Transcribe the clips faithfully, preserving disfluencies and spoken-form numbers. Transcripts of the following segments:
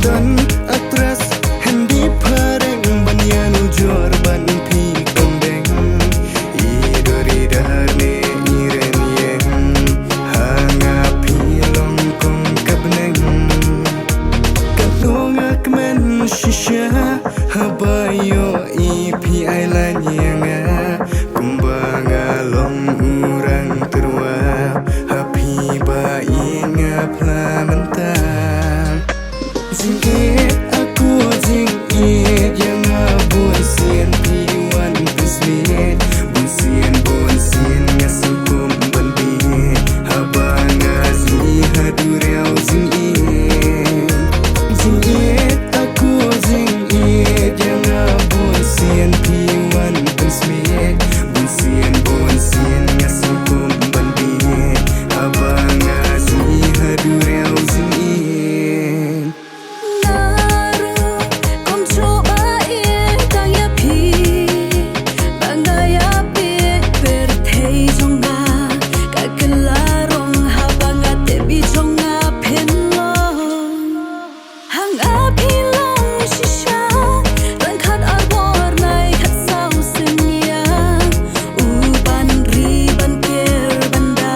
Don a trust hynda phareng ban ïanujor ban phi kong deng. I dor i dar ne i ren ïeng ha nga phi long kong ka bneng. Katno nga kmen shisha haba ïoh i phi ai laiñ ïa nga. Kumba nga long u rang tyrwa ha phi ba i nga phla mynta. Jingïeit a ko jingïeit ïa nga bun sien phi wan pynsmit. Bun sien bun sien nga sngewkhum ban bieit haba nga sngi ha duriaw jingïeit. Jingïeit a ko jingïeit ïa nga bun sien phi wan pynsmit. Bun sien bun sien nga sngewkhum ban bieit haba nga sngi ha duriaw jingïeit. Nga ruh kumjuh ba ïeit tang ïa phi, ba nga ïa peit pyrthei jong nga, ka kylla rong haba nga tip i jong nga phin long. Ha nga phi long shisha, ryngkat ar bor nai khat saw sien ïa u ban ri ban kir ban da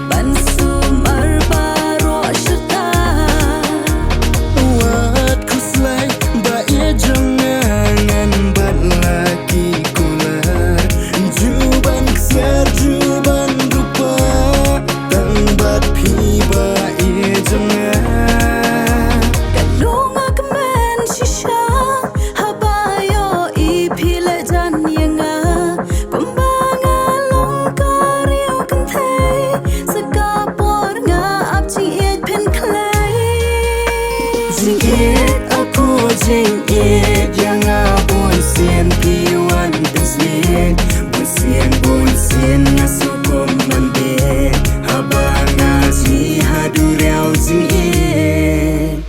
ban sumar baroh shata. Wat khuslai ba ïa jong nga ngan bat la ki kular. Ju ban ksiar ju ban rupa tang bat phi ba ïa jong nga. Ka long nga kmen shisha haba ïoh i phi leh jan ïa nga. Kumba nga long ka riewkynthei, sa ka por nga ap jingïeit phin khlei. Jingïeit a ko jingïeit ïa nga bun sien phi wan pynsmit. Bun sien bun sien nga sngewkhum ban bieit haba nga sngi ha duriaw jingïeit.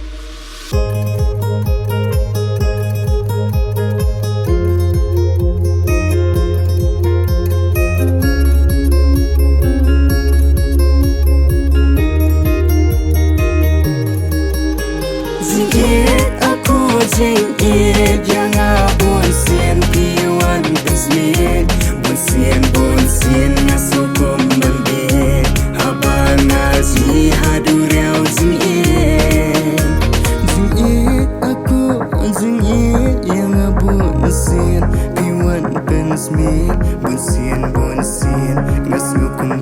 Jingïeit a ko jingïeit ïa nga bun sien phi wan pynsmit. Bun sien bun sien nga sngewkhum ban bieit haba nga sngi ha duriaw jingïeit. Jingïeit a ko jingïeit ïa nga bun sien phi wan pynsmit. Bun sien bun sien nga sngewkhum